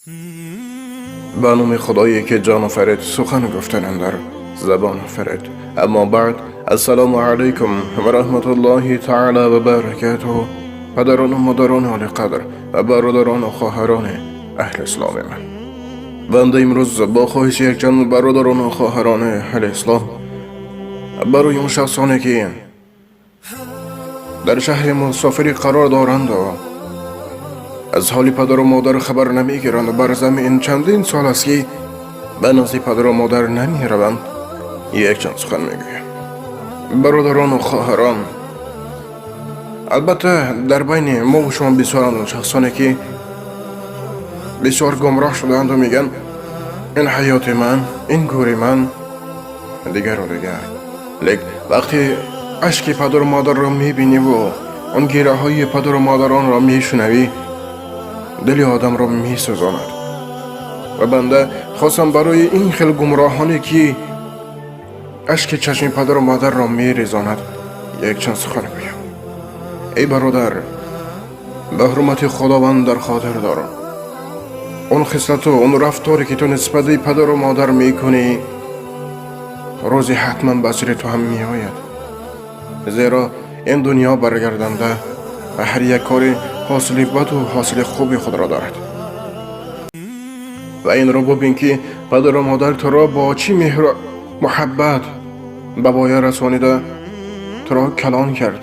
Ба номи Худое ки ҷон офарид, сухан гуфтан андар забон офарид. Аммо баъд, ассалому алайкум ва раҳматуллоҳи таъоло ва баракотуҳ. Падарон ва модарони олиқадр ва бародарон ва хоҳарони аҳли исломи ман, банда имрӯз бо хоҳиши якчанд бародарон ва хоҳарони аҳли ислом барои он шахсоне ки дар шаҳри мусофирӣ қарор доранд ва аз ҳоли падару модар хабар намегиранд, бар замин чандин сол аст ки ба назди падару модар намераванд, якчанд сухан мегӯям. Бародарону хоҳарон, албатта, дар байни мо ва шумо бисёранд шахсоне ки бисёр гумроҳ шудаанду мегӯянд: ин ҳаёти ман, ин гӯри ман, дигару дигар. Лек вақте ашки падару модарро мебиниву он гираҳои падару модаронро мешунавӣ, дили одамро месӯзонад. Ва банда хостам барои ин хел гумроҳоне ки ашки чашми падару модарро мерезонад, якчанд сухан гӯям. Эй бародар, ба ҳурмати Худованд дар хотир дор: он хислату он рафторе ки ту нисбати падару модар мекунӣ, рӯзе ҳатман ба сари ту ҳам меояд, зеро ин дунё баргарданда ва ҳар як кори ҳосили баду ҳосили хуби худро дорад. Ва инро бубин ки падару модар туро бо чӣ меҳру муҳаббат ба воя расонида, туро калон кард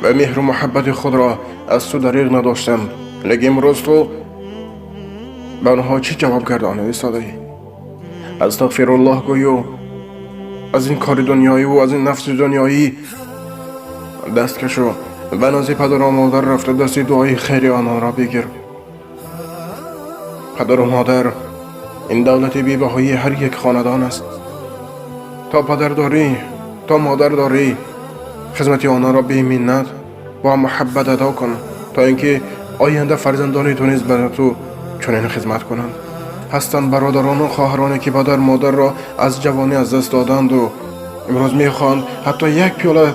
ва меҳру муҳаббати худро аз ту дариғ надоштанд. Лекин имрӯз ту ба онҳо чӣ ҷавоб гардонида истодаӣ? Астағфируллоҳ гӯю аз ин кори дунёиву аз ин нафси дунёӣ даст кашу ба назди падару модар рафта, дасти дуои хайри ононро бигир. Падару модар ин давлати бебаҳои ҳар як хонадон аст. То падар дорӣ, то модар дорӣ, хизмати ононро беминнат, бо муҳаббат адо кун, то ин ки оянда фарзандони ту низ ба ту чунин хизмат кунанд. Ҳастанд бародарону хоҳароне ки падар модарро аз ҷавонӣ аз даст доданду имрӯз мехоҳанд ҳатто як пиёла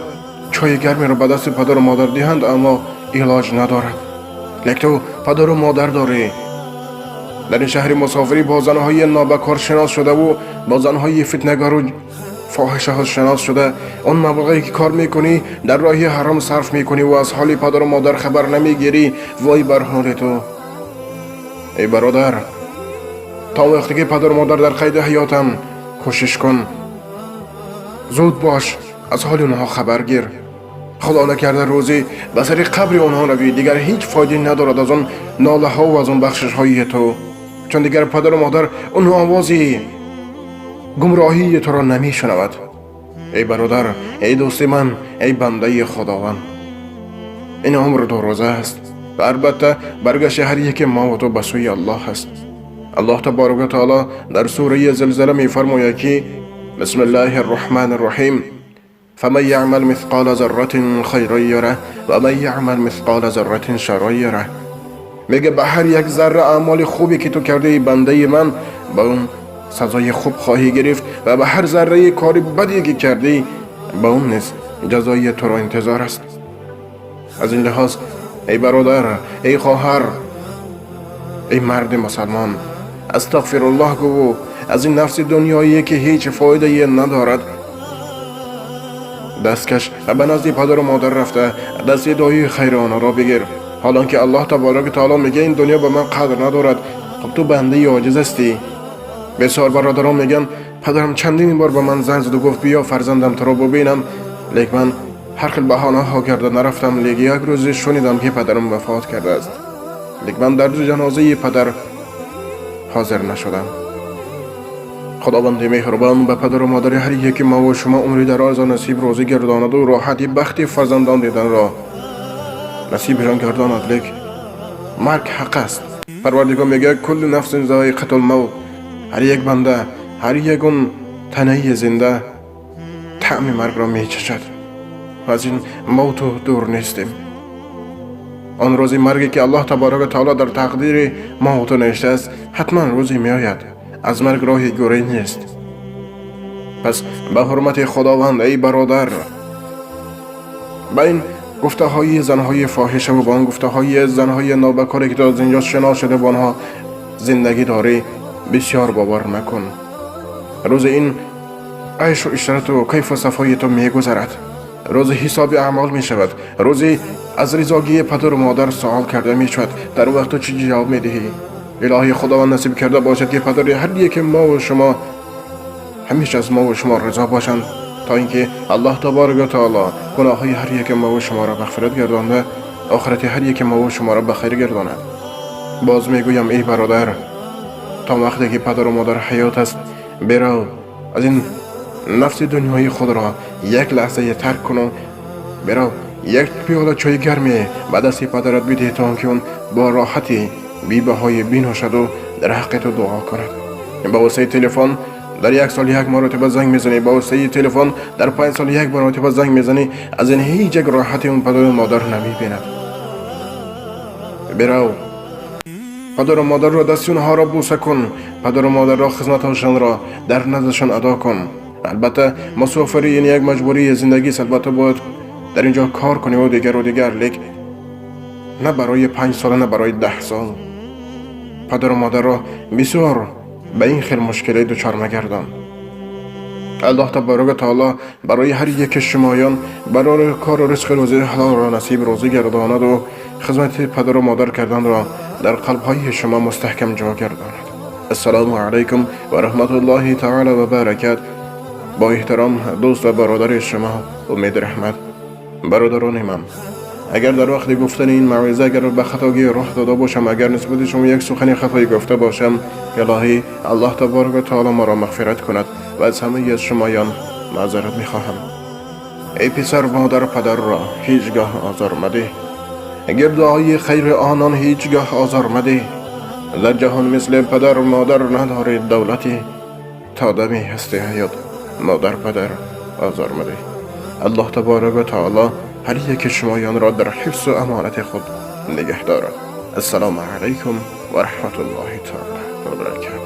чойи гармеро ба дасти падару модар диҳанд, аммо илоҷ надорад. Лек ту падару модар дорӣ. Дар ин шаҳри мусофирӣ бо занҳои нобакор шинос шудаву бо занҳои фитнагару фоҳишаҳо шинос шуда, он маблағе ки кор мекунӣ, дар роҳи ҳаром сарф мекунӣ ва аз ҳоли падару модар хабар намегирӣ. Вой бар ҳоли ту, эй бародар! То вақте ки падару модар дар қайди ҳаётанд, кӯшиш кун, зуд бош, аз ҳоли онҳо хабар гир. Худо накарда, рӯзе ба сари қабри онҳо равӣ, дигар ҳеҷ фоиде надорад аз он нолаҳову аз он бахшишҳои ту, чун дигар падару модар он овози гумроҳии туро намешунавад. Эй бародар, эй дӯсти ман, эй бандаи Худованд, ин умр дурӯза аст ва албатта, баргашти ҳар яке мо ту ба сӯи Аллоҳ аст. Аллоҳ таборака таоло дар сураи Зилзила мефармояд ки: бисмиллаҳи рраҳмани рраҳим, фаман яъмал мисқола зарратин хайран яра ва ман яъмал мисқола зарратин шарран яра. Мега, ба ҳар як зарра аъмоли хубе ки ту кардаи, бандаи ман, ба он сазои хуб хоҳӣ гирифт ва ба ҳар зарраи кори баде ки кардӣ, ба он низ ҷазои туро интизор аст. Аз ин лиҳоз, эй бародар, эй хоҳар, эй марди мусалмон, астағфируллоҳ гӯву аз ин нафси дунёие ки ҳеҷ фоидае надорад, даст каш ва ба назди падару модар рафта, дасти дуои хайри онҳоро бигир. Ҳолон ки Аллоҳ таборака таоло мега: ин дунё ба ман қадр надорад. Хуб, ту бандаи оҷиз ҳастӣ. Бисёр бародарон мегӯянд: падарам чандин бор ба ман занг заду гуфт: биё, фарзандам, туро бубинам, лек ман ҳар хел баҳонаҳо карда нарафтам. Лек як рӯзе шунидам ки падарам вафот кардааст, лек ман дар ҷанозаи падар ҳозир нашудам. Худованди меҳрубон ба падару модари ҳар яки мову шумо умри дарозо насиб рӯзӣ гардонаду роҳати бахти фарзандон диданро насибшон гардонад. Лек марг ҳақ аст. Парвардигор мегӯяд: куллу нафсин зоиқатул мавт. Ҳар як банда, ҳар ягон танаи зинда таъми маргро мечашад. Аз ин мавту дур нестем. Он рӯзи марге ки Аллоҳ таборака таоло дар тақдири мавту навиштааст, ҳатман рӯзе меояд. Аз марг роҳи гурез нест. Пас ба ҳурмати Худованд, эй бародар, ба ин гуфтаҳои занҳои фоҳишаву ба он гуфтаҳои занҳои нобакоре ки то аз инҷо шинос шуда, бо онҳо зиндагӣ дорӣ бисёр бовар макун. Рӯзи ин айшу ишрату кайфу сафои ту мегузарад, рӯзи ҳисоби аъмол мешавад, рӯзи аз ризогии падару модар суол карда мешавад. Дар он вақт ту чӣ ҷавоб медиҳӣ? Илоҳи Худованд насиб карда бошад, ки падари ҳар яке мову шумо ҳамеша аз мову шумо ризо бошанд, то ин ки Аллоҳ таборака ва таоло гуноҳҳои ҳар яке мову шуморо мағфират гардонда, охирати ҳар яке мову шуморо ба хайр гардонад. Боз мегӯям, эй бародар, то вақте ки падару модар ҳаёт аст, бирав, аз ин нафси дунёи худро як лаҳзае тарк куну бирав, як пиёла чойи гарме ба дасти падарат бидиҳ, то он ки он бо роҳати бебаҳое биношаду дар ҳаққи ту дуо кунад. Ба воситаи телефон дар як сол як маротиба занг мезанӣ, ба воситаи телефон дар 5 сол як маротиба занг мезанӣ, аз ин ҳеҷ як роҳати он падару модар намебинад. Бирав, падару модарро, дасти онҳоро бӯса кун, падару модарро хизматҳошонро дар наздашон адо кун. Албатта, мусофирӣ ин як маҷбурии зиндагист, албатта, бояд дар ин ҷо кор куниву дигару дигар, лек на барои 5 сола, на барои 10 сол. Падару модарро бисёр ба ин хел мушкилӣ дучор магардон. Аллоҳ таборака таоло барои ҳар яки шумоён барори кору ризқи рӯзии ҳалолро насиб рӯзӣ гардонаду хизмати падару модар карданро дар қалбҳои шумо мустаҳкам ҷо гардонад. Ассалому алайкум ва раҳматуллоҳи таала ва баракат. Бо эҳтиром, дӯст ва бародари шумо Умед Раҳмат. Бародарони ман, агар дар вақти гуфтани ин мавъиза агар ба хатогӣ роҳ дода бошам, агар нисбати шумо як сухани хатоӣ гуфта бошам, илоҳӣ Аллоҳ таборака ва таоло маро мағфират кунад ва аз ҳамаи аз шумоён маъзарат мехоҳам. Эй писар, модару падарро ҳеҷ гоҳ озор мадеҳ, гирдуои хайри онон ҳеҷ гоҳ озор мадеҳ. Дар ҷаҳон мисли падару модар надоред давлате, то дами ҳасти ҳаёт модар падар озор мадеҳ. Аллоҳ таборака ва таоло ҳар яки шумоёнро дар ҳифзу амонати худ нигаҳ дорад. Ассалому алайкум ва раҳматуллоҳи таала ва баракатуҳ.